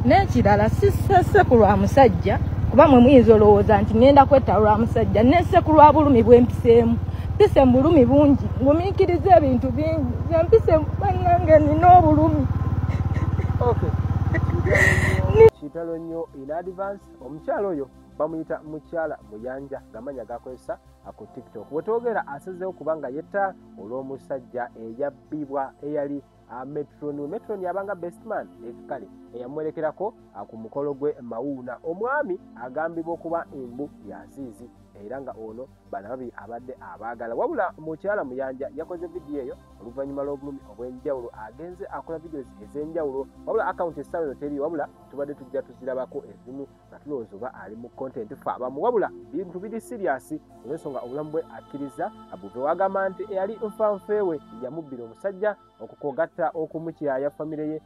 N'ekirala sisese ku lwa musajja, kuba mwe muyinza olowooza nti ngenda kwetta lwa musajja. Nesse ku lwa bulumi bwe mpiseemu. Mpise mu bulumi bungi, ngumiikiriza ebintu bingi. Nze mpise bannange nina obulumi. Kitalo nnyo in advance. Omukyala oyo bamuyita Mukyala Muyanja, gamanya gakozesa ku TikTok. Wetwogera asazeewo kubanga yetta olw'omusajja eyabbibwa eyali matron. Matron yabanga bestman, kale eyamuwerekerako ku mukolo gwe Mawuuna. Omwami agambibwa okuba embu yaziizi, era nga ono bana babiri abadde abaagala. Wabula Mukyala Muyanja yakoze vidiyo eyo oluvannyuma lw'obulumi obw'enjawulo. Agenze akola videos ez'enjawulo, wabula akawunti essaawa eno teriyo, wabula tubadde tujja tuzirabako ezimu nga tulowooza oba ali mu content fe abamu, wabula bintu biri serious olw'ensonga obulamu bwe akkiriza buve. Wagamba nti eyali nfanfeewe yamubbira omusajja okukogatta okumukyaya famire ye.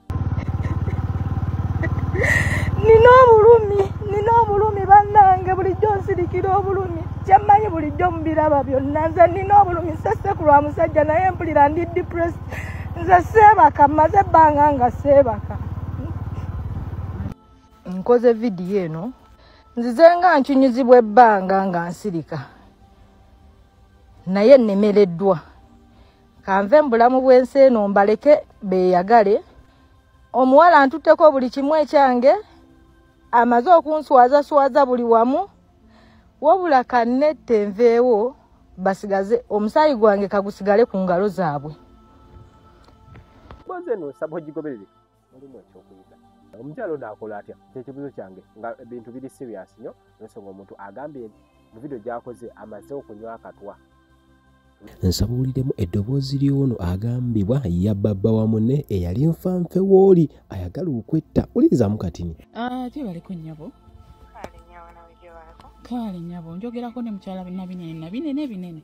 Nina obulumi, nina obulumi bannange, bulijjo nsirikira obulumi. Kyemmanyi bulijjo mubiraba byonna. Nze nina obulumi, sesse ku lwa musajja, naye mpulira ndi depressed. Nze seebaka, mmaze ebbanga nga seebaka. Nkoze vidiyo eno nzize nga nkinyuzibwa ebbanga nga nsirika, naye nnemereddwa. Kanve mu bulamu bw'ensi eno mbaleke beeyagale. Omuwala ntutteko buli kimu ekyange, amaze okunswazaswaza buli wamu, wabula kannette nveewo, basigaze omusaayi gwange kagusigale ku ngalo zaabwe. Mboozi eno nsaba ogigoberere, mulimu ekyokuyiga. Omukyala ono akola atya? Kyekibuzo kyange, nga ebintu biri serious nnyo olw'ensonga omuntu agambye nti mu vidiyo gy'akoze amaze okunywa akatwa. Nsaba owuliremu eddoboozi ly'ono agambibwa yabba bba wa munne eyali nfanfe w'oli ayagala okwetta. Wulirizaamu katini. Gyebaleko nnyabo. Kale nnyabo, njogerako ne mukyala Nabinene. Nabinene binene.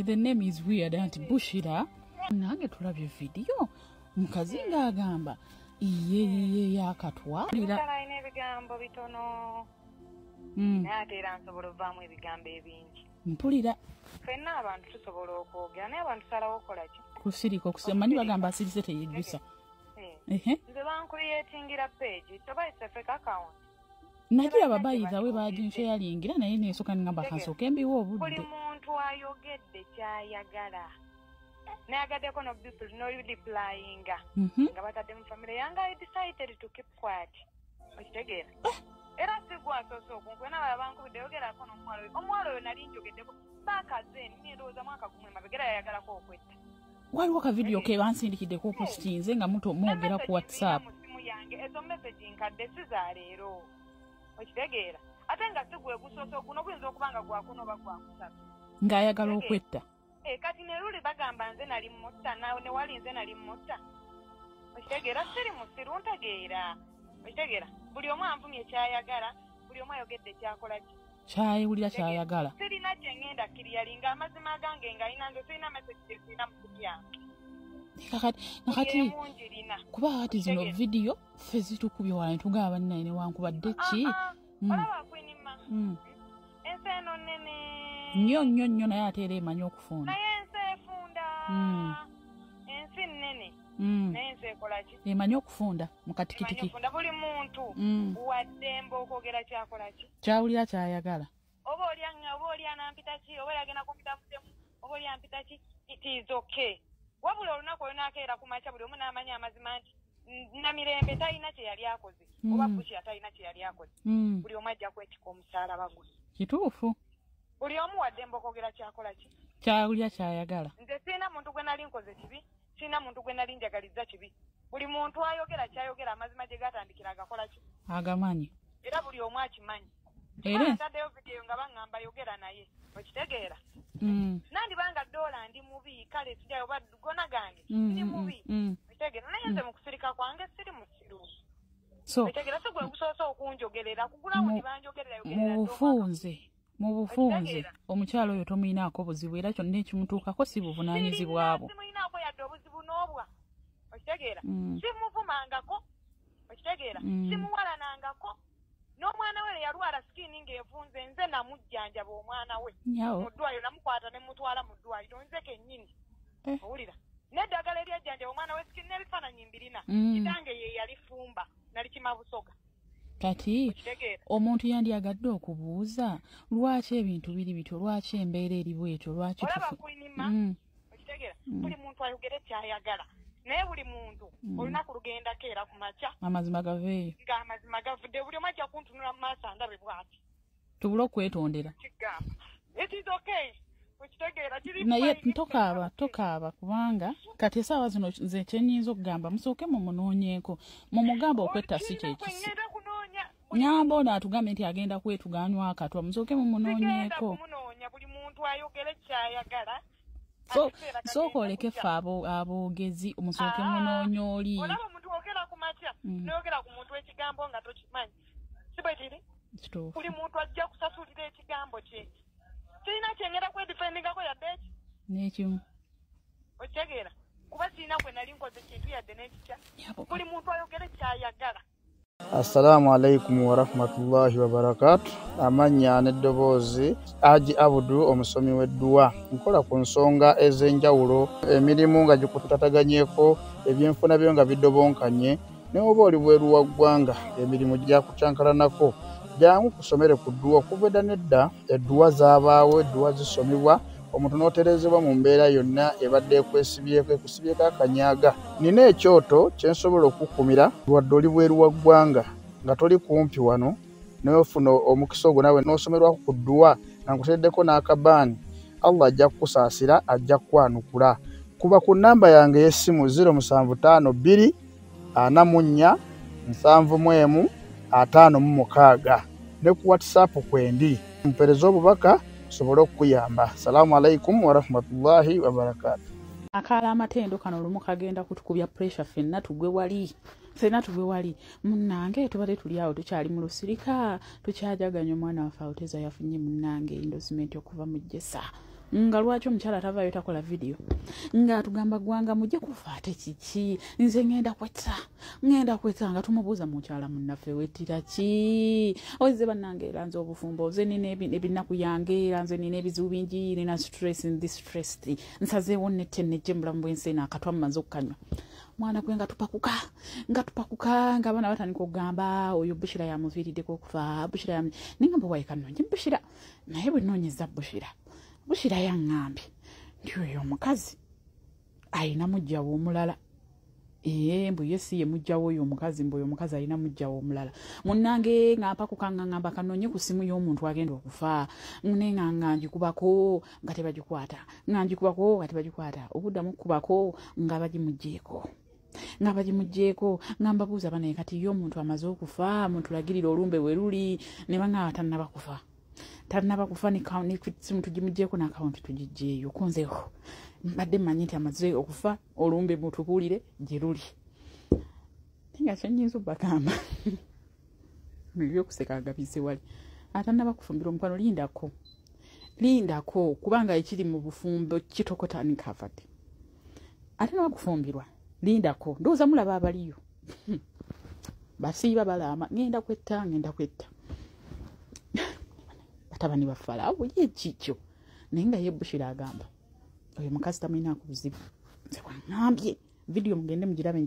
The name is weird, anti Bushira. Nange tulabye vidiyo mukazi ng'agamba iye yiye yakatwa. Alina ebigambo bitono, naye ate era nsobola ovaamu ebigambo ebingi. Mpulira. Ffenna abantu tusobola okwogera, naye abantu tusalawo okukola ki? Kusirika. Okusimanyi bagamba asirise teyejjusa. Nze bancreatingira page, toba it's a fake account. Nagiraba bayitha we baginsharingira, naye nesooka ningamba kansooke mbiwe obudde. Buli muntu ayogedde kyayagala, nayagaddeko noreplyinga nga batadde mu famire yange. I decided to keep quiet, okitegeera? Era sigwasoose okunkuba, nabala bankubidde yogerako n'omuwala oyo. Omuwala oyo nali njogeddeko baakaze ndowooza mwaka gumu emabega, era yayagalako okwetta. Waliwo ka vidiyo ke bansindikiddeko opositinze nga muto mwogera ku WhatsApp. Mu simu yange ezo message nkadde, si za leero, okitegeera? Ate nga si gwe gusoose, guno guyinza okuba nga gwakuna oba gwakusatu. Ng'ayagala okwetta. Kati ne luli bagamba nze nali mutta, ne wali nze nali mutta, okitegeera? Siri musiru, ntegeera, okitegeera? Buli omu anvumye kyayagala, buli omu ayogedde kyakola ki? Kyayewulira kyayagala. Sirina kyengenda kiriyalinga amazima gange ngalina. Nze sirina message gyesirina mu simu yange. Nakati kuba kati zino vidiyo ffe zitukubye wala netugaba bannaye newankubadde ki. Olaba Queen Ma, ensi eno nene. Nnyo nnyo nnyo, naye ate era emanyi okufunda. Naye ensi efunda. Ensi nnene, naye ensi ekola ki? Emanyi okufunda mu katikitiki. Okufunda. Buli muntu waddembe okwogera kyakola ki? Kyawulira kyayagala. Oba oli oba oli anampita ki, oba oli agenda kumpita mutemu, oba oli ampita ki, it is okay. Wabula olunaku olunakeera ku makya, buli omu n'amanya amazima nti Namirembe talina kye yali akoze oba Bushira talina kye yali akoze, buli omu ajja kwetika omusaalaba gwe. Kituufu. Buli omu waddembe okwogera kyakola ki? Kyawulira kyayagala. Nze sirina muntu gwe nali nkoze kibi, sirina muntu gwe nali njagalizza kibi. Buli muntu ayogera kyayogera, amazima gye gatandikira agakola ki? Agamanyi. Era buli omu akimanyi. Era ntaddeyo vidiyo nga baŋŋamba yogera naye, okitegeera? Nandibanga ddoola ndi mubi, kale sijayo oba gona gange ndi mubi, okitegeera? Naye nze mu kusirika kwange siri musiru. So okitegeera? Si gwe gusoose okunjogerera ku gulawundi, banjogerera. Mu bufunze omukyalo oyo tomuyinaako buzibu, era kyonna ekimutuukako si buvunaanyizibwabwo. Simuyinaako yadde obuzibu n'obwa, okitegeera? Simuvumangako, okitegeera? Simuwalanangako. N'omwana we yalwala skin ng'evunze, nze namujjanjaba omwana we mu ddwaliro, namukwata ne mutwala mu ddwaliro nze kennyini. Owulira? N'eddagala eryajjanjaba omwana w'esiki n'ebifaananyi mbirina. Kitange ye yalifumba nalikima Busoga. Kati omuntu yandyagadde okubuuza lwaki ebintu biri bityo, lwaki embeera eri bwetyo, lwaki olaba kuinima. Okitegeera? Buli muntu ayogere kyayagala, naye buli muntu olunaku lugenda keera ku makya amazima gaveeyo, ng'amazima gavudde. Buli omu ajja kuntunula mu maaso andabe bw'ati, tubule okwetondera. Kigamba it is okay. Okitegeera? Kiri Naye fine. Tokaaba, tokaaba, kubanga kati essaawa zino nze kyenyinza okugamba, musooke mumunoonyeeko, mumugambe okwetta si kyekisi. Ngenda kunoonya. Nyamba ono atugambye nti agenda kwetuga anywa akatwa, musooke Sigenda mumunoonyeeko. kumunonya. Buli muntu ayogere kyayagala. So Akaseera sooka kagenda oleke kujja. ffe aboogezi, musooke Ah, munoonye oli. Olaba omuntu ogera ku makya noyogera ku muntu ekigambo nga tokimanyi, si bwe kiri? Kituufu. Buli muntu ajja kusasulira ekigambo kye. Sirina kyengenda kwedifendingako yadde eki. N'ekimu. Okitegeera? Kuba sirina kwe nali nkoze kintu yadde n'ekitya. Nyabo. Buli muntu ayogere kyayagala. Assalamu alaikum warahmatullahi wabarakatu. Amannya n'eddoboozi, Haji Abudu, omusomi w'edduwa. Nkola ku nsonga ez'enjawulo, emirimu nga gikutataganyeko, ebyenfuna byo nga bidobonkanye, ne oba oli bweru wa ggwanga, emirimu gyakukyankalanako, jangu kusomere ku dduwa. Okuva edda n'edda edduwa zaabaawo, edduwa zisomebwa omuntu n'otereezebwa mu mbeera yonna ebadde ekwesibyeko, ekusibyeko akanyaga. Nina ekyoto kye nsobola okukumira wadde oli bweru wa ggwanga nga toli kumpi wano, n'ofuna omukisa ogwo naawe n'osomerwako ku dduwa nga nkuteereddeko n'akabaani. Allah ajja kukusaasira, ajja kukwanukula. Kuba ku nnamba yange ey'essimu 0752 44 71 56 ne ku WhatsApp kwendi, mpeereze obubaka nsobole okukuyamba. Salaamu alaikum warahmatullahi wabarakatu. Akaala amatendo kano olumu kagenda kutukubya pressure, ffenna tugwe wali, ffenna tugwe wali. Munnange, tubadde tuli awo tukyali mu lusirika, tukyajaganya omwana waffe Alteza yafunye munnange endorsement okuva mu Jesa. Nga lwaki omukyala tavaayo takola vidiyo ng'atugamba ggwanga mujje kufa ate kiki, nze ŋŋenda kwetta, ŋŋenda kwetta? Nga tumubuuza, mukyala munnaffe, wettira ki? Oze bannange, era nze obufumbo, nze nina ebinaku yange, era nze nina ebizibu bingi, nina stress, ndi stressed, nsazeewo nette nejje mu bulamu bw'ensi eno, akatwa mumaze okukanywa. Mwana gwe, nga tupakuka, nga tupakuka, nga abaana batandika okugamba oyo Bushira yamuviiriddeko okufa, Bushira yamu. Naye nga mbuwaye kanonye Bushira, naye bwe nnoonyeza Bushira, Bushira yaŋŋambye nti oyo omukazi ayina muggyawo omulala. Ee, mbu ye si ye muggyawo oyo omukazi, mbu oyo omukazi alina muggyawo omulala. Munnange, nga mpakuka, nga ŋŋamba kanoonye ku ssimu y'omuntu agenda okufa, naye nga ngikubako nga tebagikwata, nga ngikubako nga tebagikwata, okuddamu okukubako nga bagimuggyeeko, nga bagimuggyeeko. Nga mbabuuza, banaye kati ye omuntu amaze okufa, mutulagirire olumbe we luli. Ne baŋŋamba tannaba kufa, tannaba kufa, nesimu tugimuggyeeko n'akawunti tugiggyeeyo. Kunzeho mbadde mmanyi nti amaze okufa, olumbe mutubuulire gye luli. Naye nga kyenyinza obbagamba, ebyokuseka agabise wali, atannaba kufumbirwa omukwano, lindako, lindako, kubanga ekiri mu bufumbo kitokota nikavadde. Atanaba kufumbirwa, lindako. Ndowooza mulaba abaliyo basiiba balaama, ŋŋenda kwetta, ŋŋenda kwetta, batabani ba Falaawo, ye kikyo. Naye nga ye Bushira agamba oyo mukazi tamulinaako buzibu. Nze bwaŋŋambye, vidiyo mugende mugirabe.